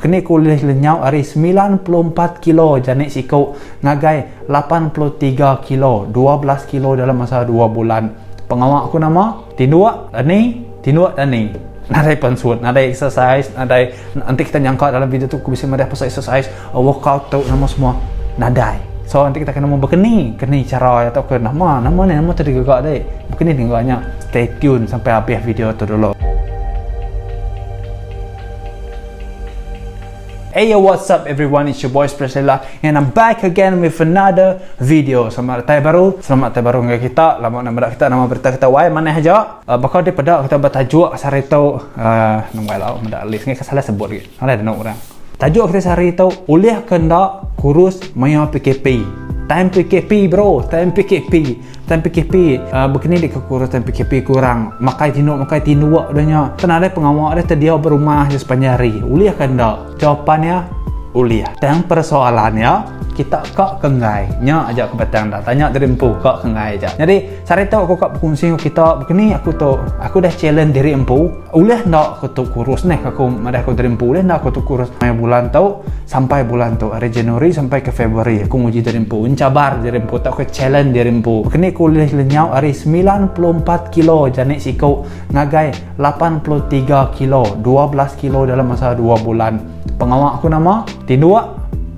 Keni ku ulih lenyau ari 94 kilo janik siku ngagai 83 kilo, 12 kilo dalam masa dua bulan. Pengawa aku nama? Tinduk, dani, tinduk, dani. Nadai pansut, nadai exercise, nadai enti kita nyangka dalam video tu aku bisi madah pasal exercise, workout tu nama semua, nadai. So enti kita kena bekeni, keni cara tauka nama, nama ni nama tu digaga deh. Bekeni digaga nya. Stay tune sampai habis video tu dulu. Hey yo what's up everyone it's your boy Priscilla and I'm back again with another video Selamat datai baru Selamat datai baru ngagai kita Lama enda meda kita nama berita kita wai manah aja uh, Baka di peda kita betajuk sehari tu uh, Nunggu lau meda list ngai ke salah sebut lagi Alai denu orang Tajuk kita sehari tu ulih ke enda kurus maya PKP Time PKP bro time PKP Time PKP uh, bekeni dek ke kurus time PKP kurang makai tinduk makai tinduk dah nya. Kan nadai pengawa dah terdiau ba rumah je sepanjang hari. Ulih ke enda? Jawapannya ulih. Tang persoalannya kita ka ke enggai. Nya aja ke batang dah. Tanya diri empu ka ke enggai aja. Nyadi sehari tu aku ka bekungsi enggau kita bekeni aku tu aku dah challenge diri empu ulih enda aku tu kurus neh aku madah aku diri empu ulih enda aku tu kurus maya bulan tu Sampai bulan tu, ari Januari sampai ke Februari, aku nguji diri empu, encabar diri empu tauka challenge diri empu. Keni ku ulih lenyau ari 94 kilo janik siku ngagai 83 kilo, 12 kilo dalam masa dua bulan. Pengawa aku nama? Tinduk,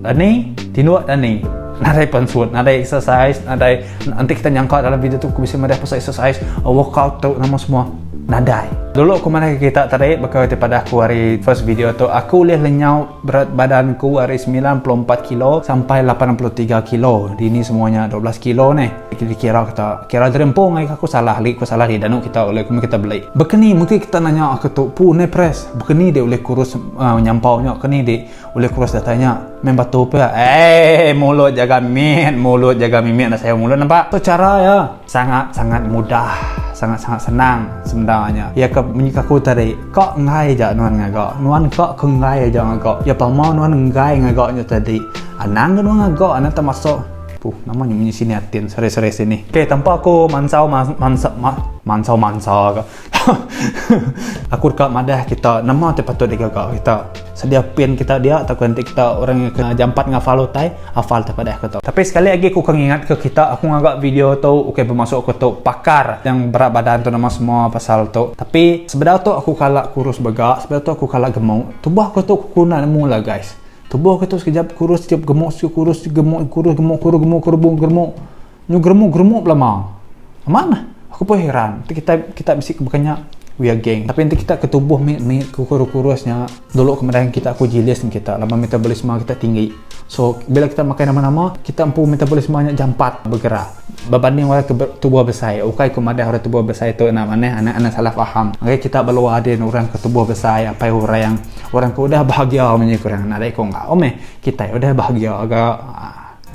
dani, tinduk, dani. Nadai pansut, nadai exercise, nadai enti kita nyangka dalam video tu aku bisi madah pasal exercise, workout tu nama semua. Nadai. Dulu aku madah ke kita tadi baka ti padah aku ari first video tu, aku ulih lenyau Berat badan ku ari 94 kilo sampai 83 kilo. Dini semua nya 12 kilo neh. Kita kira kita kira diri empu ngai aku salah li ku salah li danu kita ulih ku kita beli. Bekeni mungkin kita nanya aku tu pu neh pres bekeni dek ulih kurus uh, nyampau nya keni dek ulih kurus datai nya. Main batu pe. Eh mulut jaga mit mulut jaga mimit nak saya mulut nampak. Tu cara ya sangat sangat mudah sangat sangat senang sebenarnya. Ya ke munyi aku tadi Ka enggai aja nuan ngaga. Nuan ka ke enggai aja ngaga. Ya pama nuan enggai ngaga nya tadi. Anang ga nuan ngaga anang termasuk. Puh, nama nya munyi sini atin sere-sere sini. Okey, tanpa aku mansau mansa ma, mansau mansa ka. aku deka madah kita nama ti patut digaga kita. Sedia pin kita dia atau enti kita orang yang kena jampat ngafal utai, hafal te padah aku tu. Tapi sekali agi aku ka ngingat ke kita, aku ngaga video tu ukai bermaksud aku tu pakar yang berat badan tu nama semua pasal tu. Tapi sebedau tu aku kala kurus mega, sebedau tu aku kala gemuk. Tubuh aku tu aku enda nemu lah guys. Tubuh aku tu sekejap kurus, sekejap gemuk, sekejap kurus, sekejap gemuk, kurus, gemuk, kurus, gemuk, kurus, gemuk, gemuk. Nyu geremuk geremuk belama. Amat meh. Aku pun heran. Enti kita kita bisi ke baka nya we are gang. Tapi enti kita ke tubuh mit mit ke kurus kurus nya dulu ke meda kita aku jilis ngan kita laban metabolisme kita tinggi. So bila kita makai nama nama kita empu metabolisme nya jampat bergerak berbanding orang ke tubuh besai. Ukai ku madah orang tubuh besai tu enda manah anak anak salah faham. Ngagai kita beluar din orang ke tubuh besai apai orang orang ke udah bahagia munyi ku orang nadai ku enggau meh kitai udah bahagia ga.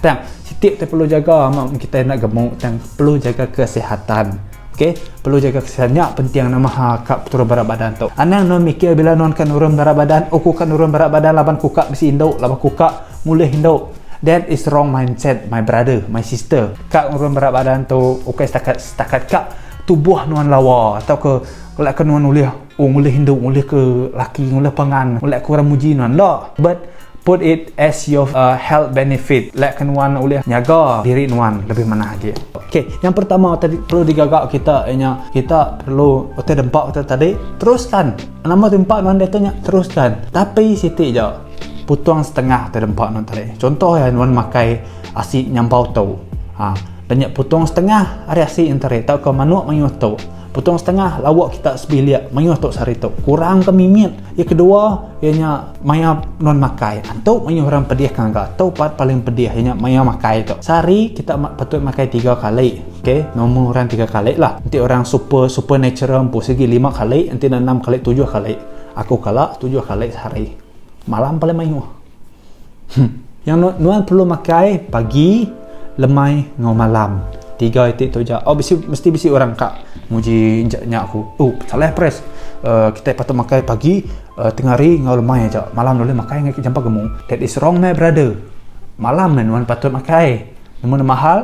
Tang, siti ti perlu jaga amat kitai enda gemuk tang perlu jaga kesihatan. Okey, perlu jaga kesihatan nya penting nama ha ka turun berat badan tu. Anang nuan mikir bila nuan ka nurun berat badan, oh ku ka nurun berat badan laban ku ka bisi indu, laban ku ka ngulih indu. That is wrong mindset my brother, my sister. Ka nurun berat badan tu ukai setakat setakat ka tubuh nuan lawa tauka lak ke nuan ulih oh ngulih indu, ngulih ke laki, ngulih pangan, ngulih ke orang muji nuan. Enda. But Put it as your health benefit. Lek ke nuan ulih nyaga diri nuan lebih manah agi. Okey, yang pertama tadi perlu digaga kita ianya kita perlu utai dempa kita tadi teruskan. Nama dempa nuan diatu nya teruskan. Tapi siti ja putung setengah utai dempa nuan tadi. Contoh iya nuan makai asi nyampau tu. Ha, dan nya putung setengah ari asi nya tadi tauka manuk mayuh tu. Putung setengah lauk kita sebilik mayuh tu sehari tu. Kurang ke mimit. Yang kedua iya nya maya nuan makai. Antu mayuh orang pedih ke ngaga. Tu part paling pedih iya nya maya makai tu. Sehari kita patut makai tiga kali. Okey, normal orang tiga kali lah. Enti orang super super natural empu sigi lima kali, enti enda enam kali tujuh kali. Aku kala tujuh kali sehari. Malam paling mayuh. Hmm. Yang nuan perlu makai pagi, lemai enggau malam. Tiga iti tu aja. Oh bisi mesti bisi orang ka nguji nya aku. Oh salah pres. Uh, kita patut makai pagi, uh, tengah hari enggau lemai aja. Malam boleh makai ngai jampa gemu. That is wrong my brother. Malam meh nuan patut makai. Nemu nama hal?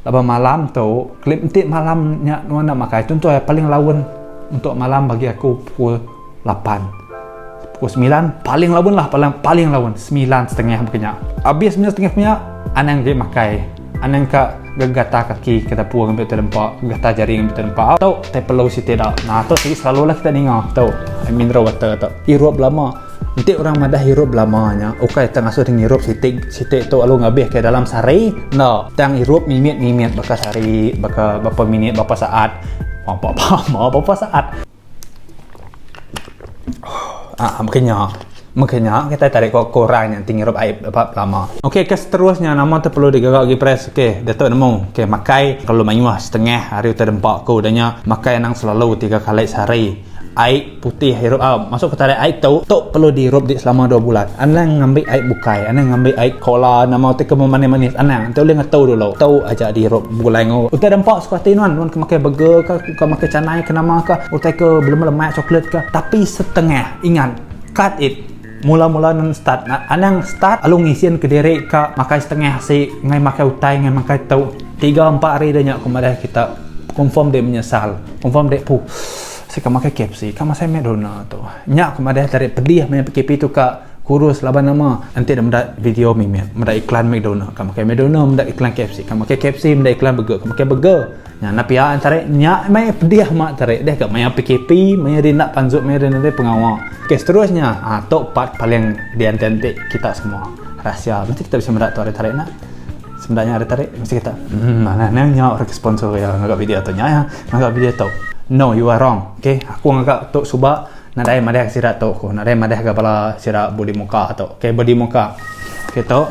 Laban malam tu, klip enti malam nya nuan nak makai. Contoh ya paling laun untuk malam bagi aku pukul 8. Pukul semilan paling laun lah paling paling laun semilan setengah baka nya. Abis semilan setengah nya anang agi makai. Anang ka gegata kaki ke dapur ngambi utai dempa, gegata jari ngambi utai dempa. Tu tai perlu siti da. Nah tu sigi selalu lah kita ninga tu mineral water tu. Irup belama. Enti orang madah irup belama nya ukai tang ngasuh deh ngirup siti siti tu lalu ngabih ke dalam sehari enda. Tang irup mimit-mimit baka sehari baka berapa minit berapa saat. Berapa saat. Ah, mungkin nya. Mungkin nya kita tarik ko korang nya enti ngirup ai ba lama. Okey, ke seterusnya nama tu perlu digaga agi press. Okey, Datuk nemu. Okey, makai terlalu mayuh setengah hari utai dempa aku udah nya makai anang selalu tiga kali sehari. Ai putih irup ah masuk ke tarik ai tu, tu perlu diirup di selama dua bulan. Anang ngambi ai bukai, anang ngambi ai cola nama utai ke memanis-manis anang. Enti ulih ngetu dulu. Tu aja diirup begulai enggau utai dempa suka ati nuan. Nuan ke makai burger ka Ka makai canai ke nama ka utai ke belema lemak coklat ka tapi setengah ingat cut it mula-mula nan start anang start lalu ngisin kediri ka makai setengah asi ngai makai utai ngai makai tu tiga empat hari dah nya ku madah kita confirm dek menyesal confirm dek puh si ka makai KFC ka masai McDonald tu nya ku madah tarik pedih maya PKP tu ka kurus laban nama enti dek meda video mimit meda iklan McDonald ka makai McDonald meda iklan KFC ka makai KFC meda iklan burger ka makai burger Nya enda pia entarik nya meh pedih amat tarik deh ka maya PKP maya dia enda pansut maya dia nadai pengawa. Okey seterusnya ha tu part paling dianti-anti kita semua. Rahsia mesti kita bisi meda tu ari tarik nya. Semeda nya ari tarik mesti kita emm manah neh nya orang ke sponsor iya ngaga video tu nya iya ngaga video tu. No you are wrong okey aku ngaga tu suba nadai madah sida tu ku nadai madah ga bala sida budi muka tu. Okey budi muka. Okey tu.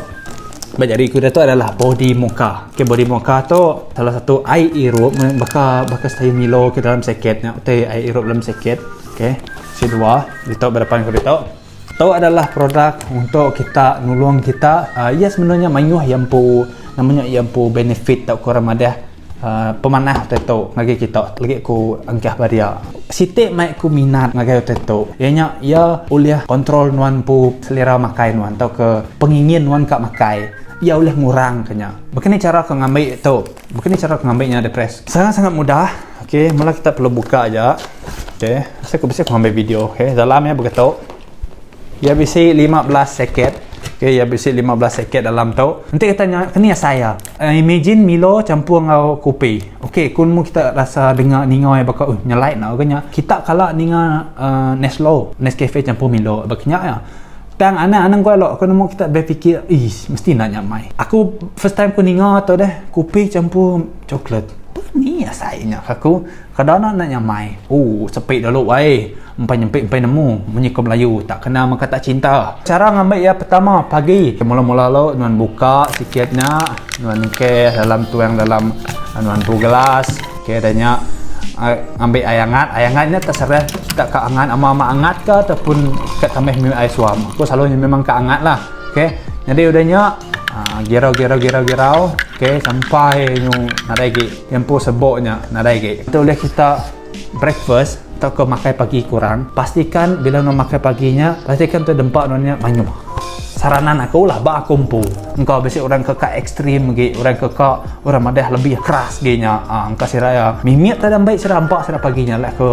Ba jari ku diatu adalah body mocha. Okay, body mocha tu salah satu ai irup baka baka stayu Milo ke dalam seket nya utai ai irup dalam seket. Okay, si dua ditu ba depan ku ditu. Tu adalah produk untuk kita nulung kita uh, ia sebenarnya mayuh iya empu nama nya iya empu benefit tauka orang madah uh, pemanah utai tu ngagai kita lagi ku engkah ba dia. Siti mai ku minat ngagai utai tu iya nya iya ulih kontrol nuan empu selera makai nuan tauka pengingin nuan ka makai iya ulih ngurang ka nya. Baka ni chara ke ngambi tu? Baka ni chara ke ngambi nya depress? Sangat-sangat mudah. Okey, mula kita perlu buka aja. Okey, rasa aku bisi aku ngambi video. Okey, dalam iya begitu. Iya bisi 15 seket. Okey, iya bisi 15 seket dalam tu. Enti kita nya keni asai iya. Uh, imagine Milo campur enggau kopi. Okey, ku nemu kita rasa dengar ninga iya baka uh nyelai enda ke nya. Kita kala ninga uh, Neslo, Nescafe campur Milo baka nya iya. Tang anang anang ku elok ku nemu kita berfikir, ih mesti enda nyamai. Aku first time ku ninga tu deh, kopi campur coklat. Ni asai nya aku. Kada enda enda nyamai. Ooh sepi dulu ai. Empai nyempi empai nemu munyi ko Melayu tak kena maka tak cinta. Cara ngambi iya pertama pagi mula-mula lo nuan buka sikit nya nuan engkeh dalam tuang dalam nuan empu gelas okay dah nya ngambi ai angat ai angat nya terserah kita ka angat ama-ama angat ka ataupun ka tambah mimit ai suam aku selalu nya memang ka angat lah okay jadi udah nya aaa girau girau girau girau okay sampai nyu nadai agi empu sebok nya nadai agi. Tu ulih kita breakfast tauka makai pagi kurang, pastikan bila nuan makai pagi nya, pastikan tu dempa nuan nya mayuh. Saranan aku lah ba aku empu, engka bisi orang ke ka ekstrim agi, orang ke ka orang madah lebih keras agi nya aaa engka sida iya mimit aja ambi sida empa sida pagi nya lah ke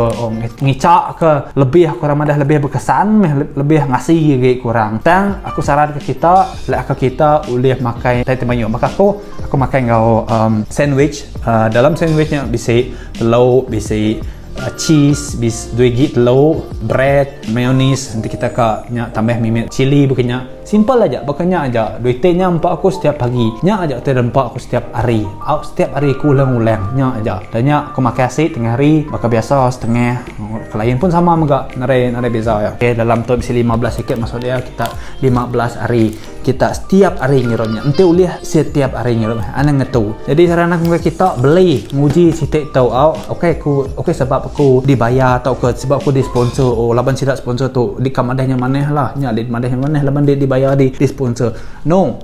ngicha ke lebih orang madah lebih berkesan meh lebih ngasi agi ku orang. Tang aku saran ke kita, lek ke kita ulih makai tai ti mayuh. Baka aku, aku makai enggau sandwich, aaa dalam sandwich nya bisi Teluk bisi cheese bisi dua igi teluk bread mayonnaise enti kita ka nya tambah mimit chili baka nya simple aja baka nya aja dua iti nya empa aku setiap pagi nya aja ti empa aku setiap hari au setiap hari aku ulang ulang nya aja dah nya aku makai asi tengah hari baka biasa setengah ke lain pun sama mega nadai nadai beza iya okay dalam tu bisi 15 iti maksud iya kita 15 hari. Kita setiap hari ngirup nya. Enti ulih setiap hari ngirup meh. Anang ngetu. Jadi saran aku ngagai kita beli nguji siti tu au. Ukai aku ukai sebab aku dibayar tauka sebab aku disponsor oh laban sida sponsor tu deka madah nya manah lah. Nya dek madah nya manah laban dek dibayar di disponsor. No.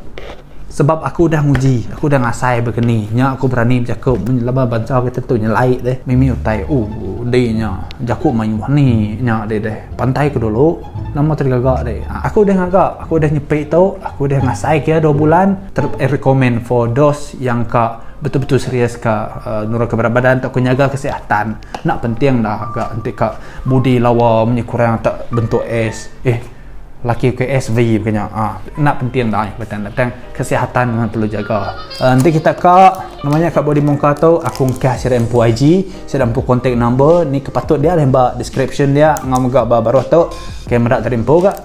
Sebab aku udah nguji, aku udah ngasai bekeni. Nya aku berani bejaku laban bansa kita tu nyelai deh. Mimi utai ooh di nya jaku mayuh ni nya deh deh. Pantai ku dulu nama ti digaga deh. Aku udah ngaga, aku udah nyepi tu, aku udah ngasai ke dua bulan ter recommend for those yang ka betul-betul serius ka nurun ke berat badan tauka nyaga kesihatan. Enda penting dah ga enti ka budi lawa munyi kurang tak bentuk S. Eh laki ke SV bukan nya. Ah enda penting dah batang batang kesihatan memang perlu jaga. Uh, enti kita ka namanya ka body mongka tu aku engkah sida empu IG, sida empu contact number ni ke patut dia ba description dia ngau mega ba baruh tu. Okay meda tadi empu ga.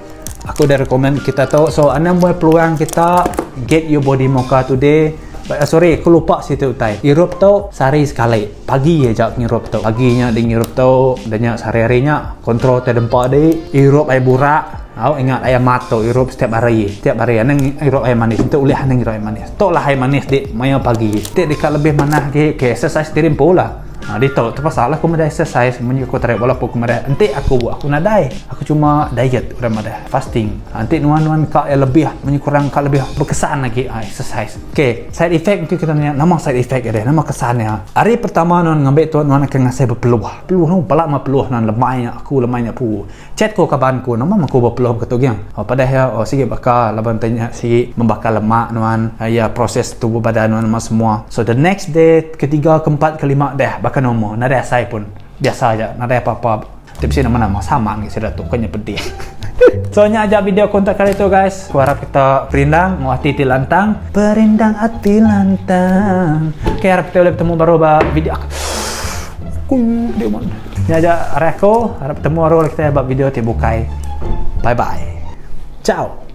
Aku dah recommend kita tu. So anang buai peluang kita get your body mocha today. But, uh, sorry, aku lupa situ utai. Irup tu sehari sekali. Pagi aja ngirup tu. Pagi nya di ngirup tu, dah nya sehari-hari nya kontrol tai dempa di irup ai burak. Au ingat ai amat tu irup setiap hari. Setiap hari anang irup ai manis. Enti ulih anang irup ai manis. Tok lah ai manis di maya pagi. Ti deka lebih manah agi, okay, exercise diri empu lah. Ha, ditu terpaksa lah aku meda exercise munyi aku tarik walaupun aku meda enti aku aku nadai aku cuma diet orang madah fasting ha, enti nuan-nuan ka yang lebih munyi kurang ka lebih berkesan lagi ha, exercise okay side effect mungkin kita nanya nama side effect dia nama kesan dia hari pertama nuan ngambil tu nuan akan ngasai berpeluh peluh nu balak mah peluh nuan lemai aku lemai nya pu Chat ko kaban ku nama meh ku bepeluh beketu geng. Oh padah iya oh sigi baka laban ti nya sigi membakar lemak nuan iya proses tubuh badan nuan nama semua. So the next day ketiga keempat kelima deh baka normal nadai asai pun biasa aja nadai apa apa ti bisi nama nama sama agi sida tu ke nya pedih. So nya aja video ku untuk kali tu guys. Ku harap kita perindang enggau ati ti lantang. Perindang ati lantang. Okay harap kita ulih betemu baru ba video aku. Ku dia mon. Nya aja ari aku, harap betemu baru kita ba video ti bukai. Bye bye. Ciao.